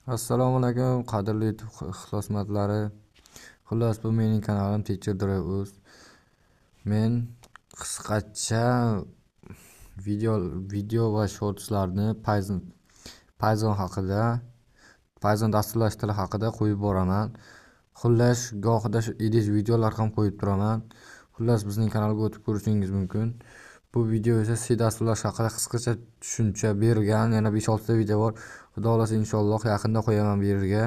Assalomu alaykum qadrli ixlosmandlari. Xullas, bu mening kanalim Teacher Drive Uz. Men qisqacha video va shortslarni Python haqida, Python dasturlash tili haqida qo'yib boraman. Xullas, gohida shu edit videolar ham qo'yib turaman. Xullas, bizning kanalga o'tib ko'rishingiz mumkin. Bu video esa C dasturlash haqida qisqacha tushuncha berilgan. Yana 5-6 ta video bor. Xudo xolasa inshaalloh yaqinda qo'yaman bu yerga.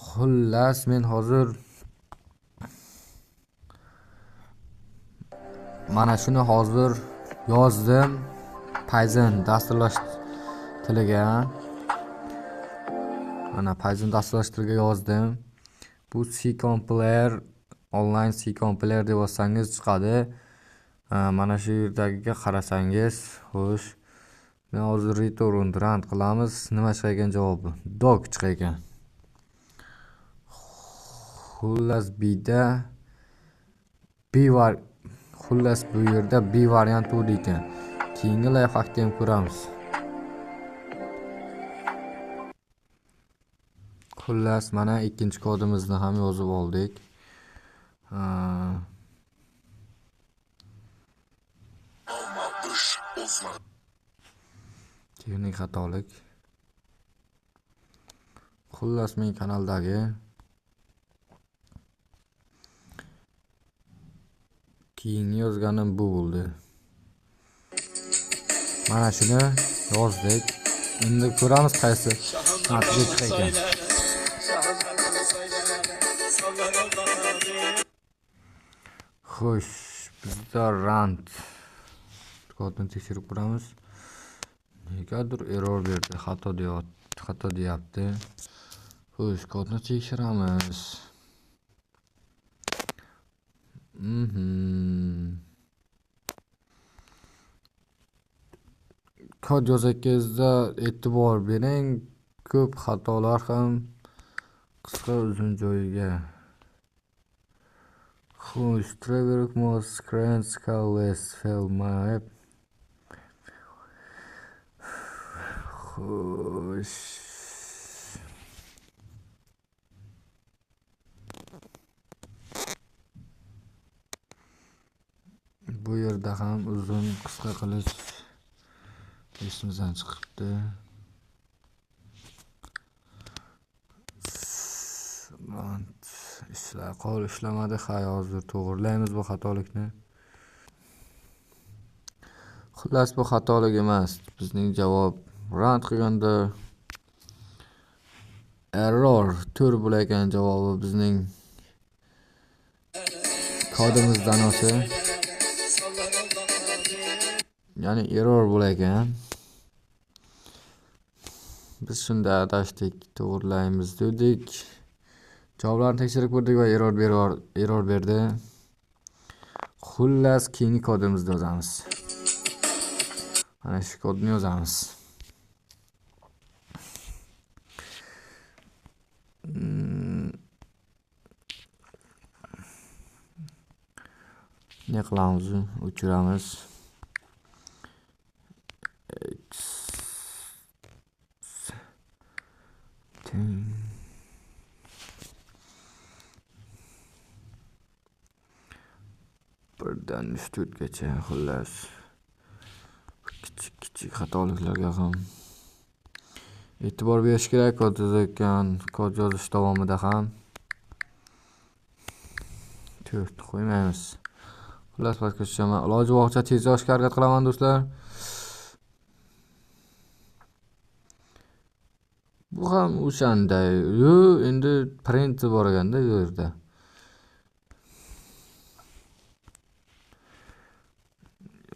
Xullas, men hozir mana shuni hozir yozdim Python dasturlash tiliga. Mana Python dasturlash tiliga yozdim. Bu C compiler, online C compiler deb yozsangiz chiqadi. Mana shu yerdagiga qarasangiz, xo'sh, men hozir return rand qilamiz. Nima chiqar ekan javobi? Dog chiqar ekan. Xullas, bida B var, xullas bu yerda B variant to'g'ri ekan. Keyingi layfhackni ham ko'ramiz. Xullas, mana ikkinchi kodimizni ham yozib oldik. Texnik xatolik. Xullas, men kanaldagi keyingi yozganim bu bo'ldi. Mana shuni yozdik. Endi ko'ramiz qaysi natija chiqar ekan. Xo'sh, bizda rand kodni tekshirib ko'ramiz. Negadir error berdi, xato deyapti. Xo'sh, kodni tekshiramiz. Kod yozayotganingizda e'tibor bering, ko'p xatolar ham qisqa uzun joyiga. Xo'sh, Trevor Moss, Screen Scales, Fail Map. Xo'sh. Bu yerda ham uzun qisqa qilish esimizdan chiqibdi. Qo'l ishlamadi. Ha, hozir to'g'rilaymiz bu xatolikni. Xullas, bu xatolik emas. Bizning javob rand qilganda error to'g'ri bo'lar ekan javobi bizning kodimizdan o'zi. Ya'ni error bo'lar ekan. Biz shunda adashdik, to'g'rilaymiz dedik. Javoblarni tekshirib ko'rdik va error berdi. Xullas, keyingi kodimizni yozamiz. Mana shu kodni yozamiz. Ne qilamiz? O'chiramiz. X teng 1dan 3-4 gacha. Xullas, kichik xatoliklarga ham e'tibor berish kerak kod yozayotgan, kod yozish davomida ham. 4 qo'ymaymiz. Xullas, pastga tushaman. Iloji boricha tez yozishga harakat qilaman do'stlar. Bu ham o'shanday. Endi print bor ekanda bu yerda.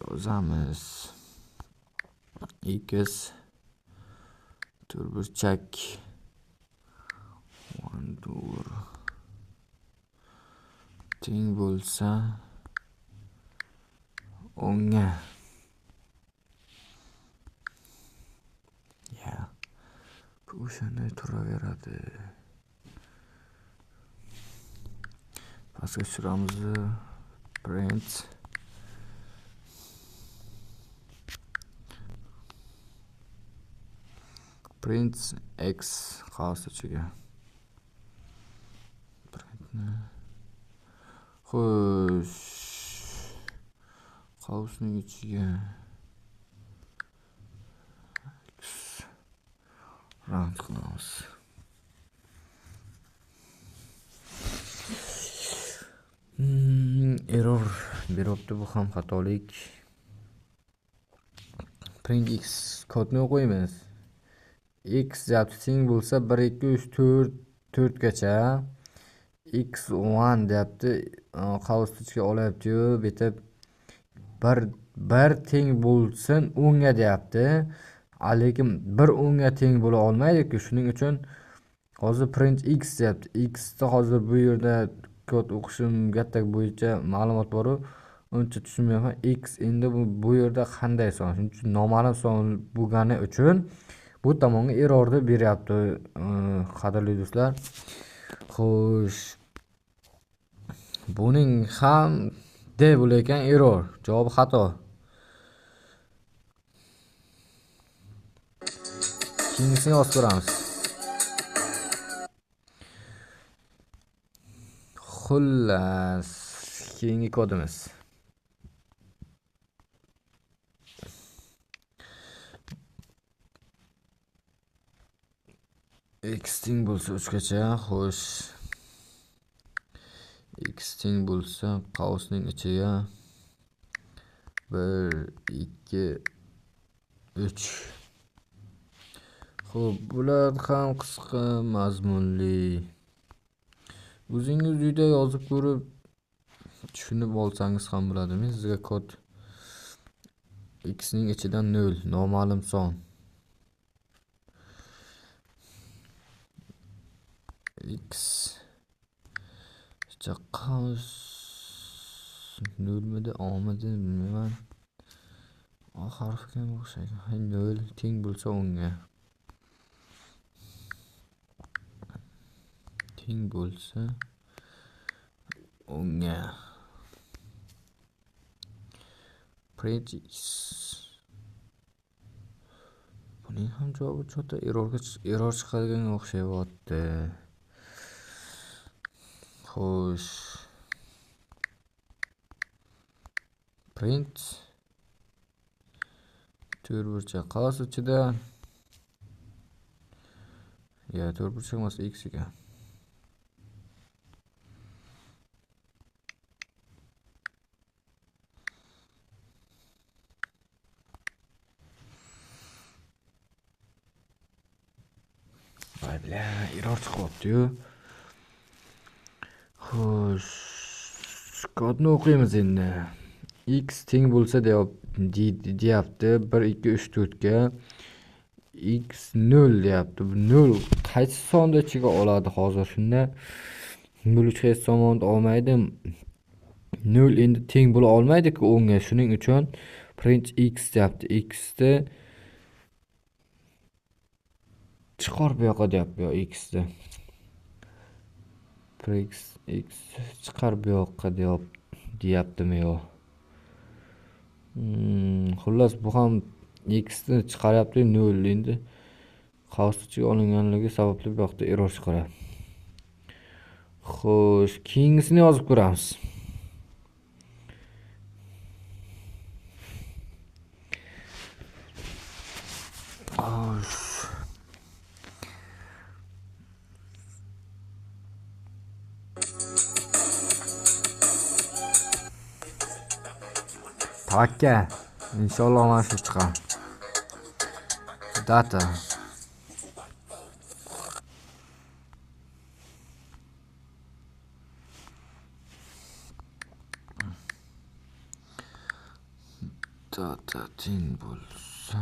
Yozamiz. X to'rtburchak 1 teng bo'lsa 10ga. Ya. Bu o'shanday turaveradi. Pastga tushiramiz. Print Print x qavs ichiga. Xo'sh, qavsning ichiga x rand qilamiz. Error beryapti, bu ham xatolik. Print x kodni o'qiymiz. X deyapti, teng bo'lsa 1 2 3 4 4 gacha. X1 deyapti, qavs ichiga olyapti-yu, bitib 1 teng bo'lsin 10 ga deyapti. Lekin 1 10 ga teng bo'la olmaydi-ku, shuning uchun hozir print x deyapti. X ni hozir bu yerda kod o'qishim gattak bo'yicha ma'lumot bor-u, uncha tushunmayapman. X endi bu yerda qanday son? Shuning uchun noma'lum son bo'lgani uchun bu tomonga errorni beryapti, qadrli do'stlar. Xo'sh, buning ham D bo'lar ekan error, javobi xato. Keyingisini yozib ko'ramiz. Xullas, keyingi kodimiz. X teng bo'lsa 3 gacha. Xo'sh, x teng bo'lsa qavsning ichiga 1 2 3. Xo'p, bular ham qisqa mazmunli. O'zingiz uyda yozib ko'rib tushunib olsangiz ham bo'ladi. Men sizga kod x ning ichidan 0 noma'lum son. X qavs 0 midi, A midi bilmayman. A harfiga ham o'xshaydi. 0 teng bo'lsa 10 ga. Teng bo'lsa 10 ga. Print x. Buning ham javobi chota error chiqadiganga o'xshayapti. Xo'sh, print to'rtburchak qavs ichida, ya to'rtburchak emas, x ekan. Voy bilan error chiqyapti-yu. Xo'sh, kodni o'qiymiz endi. X teng bo'lsa deyapti 1 2 3 4 ga. X 0 deyapti. Bu 0 qaysi sonni ichiga oladi hozir? Shunda 0 3 hech tomonni olmaydi. 0 endi teng bo'la olmaydi-ku 10 ga. Shuning uchun print x deyapti. X ni chiqar bu yoqqa deyapti, yo x ni. Print x chiqar bu yoqqa deyaptimi yo? Xullas, bu ham x ni chiqaryapti 0 endi qavs ichiga olinganligi sababli bu yoqda error chiqaryapti. Xo'sh, keyingisini yozib ko'ramiz. Xo'sh. Tavakkal. Inshaalloh mana shu chiqadi. Data. Data teng bo'lsa.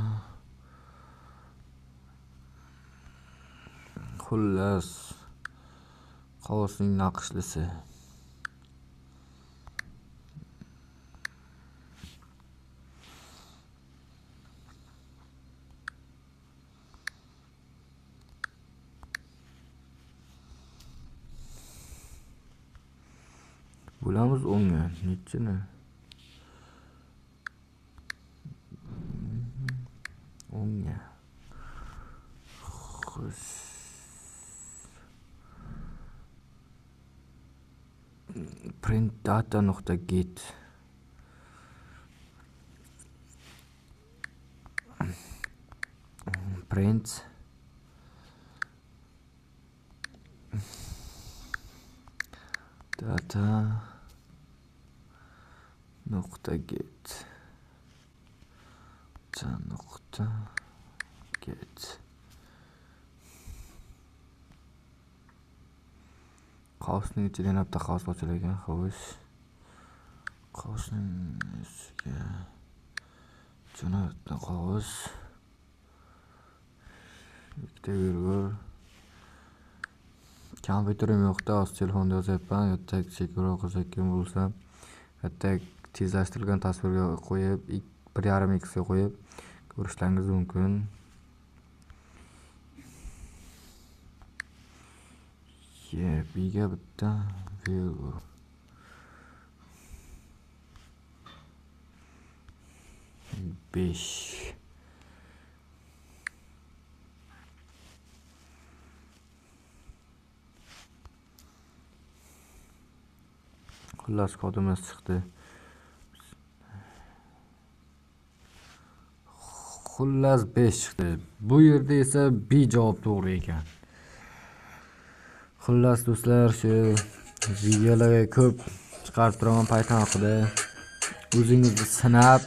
Xullas, qavsning naqshlisi. Bo'lamiz 10 ga. Nechini? 10 ga. Xo'sh. Print data nuqta get. Print data nuqta get. Nuqta get. Qavsning ichida yana bitta qavs ochilar ekan. Xo'sh. Qavsning ichiga jo'natma qavs. Ikkita virgul. Kompyuterim yo'qda, hozir telefonda yozyapman. Yerda sekinroq sekin bo'lsa, hatto tezlashtirilgan tasvirga qo'yib, 1.5x ga qo'yib ko'rishlaringiz mumkin. Bga bitta virgul. 5. Xullas kodimiz chiqdi. Xullas 5 chiqdi. Bu yerda esa B javob to'g'ri ekan. Xullas do'stlar, shu videolarga ko'p chiqarib turaman Python haqida. O'zingizni sinab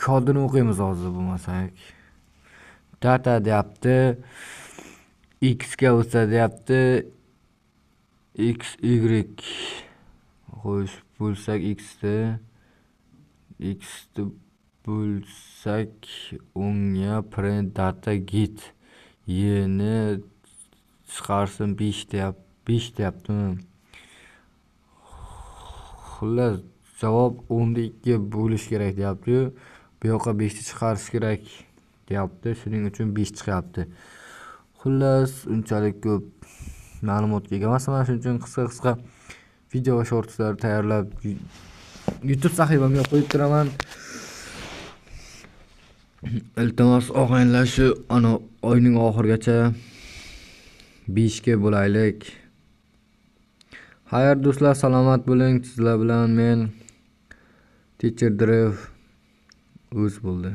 kodini o'qiymiz hozir bo'lmasak. Data deyapti. X ga o'tsa deyapti. X Y. Xo'sh, bo'lsak X ni bo'lsak o'ngga print data get. Y ni chiqarsin 5 deyapti. 5 deyaptimi? Xullas javob 10 ni 2 ga bo'lish kerak deyapti-yu. Bu yoqqa 5 ni chiqarish kerak deyapti. Shuning uchun 5 chiqyapti. Xullas unchalik ko'p ma'lumotga ega emasman, shuning uchun qisqa-qisqa video va shortslar tayyorlab YouTube sahifamga qo'yib turaman. Iltimos og'aynilar, shu ana oyning oxirigacha 5 ga bo'laylik. Xayr do'stlar, salomat bo'ling. Sizlar bilan men Teacher Drive o'z bo'ldi.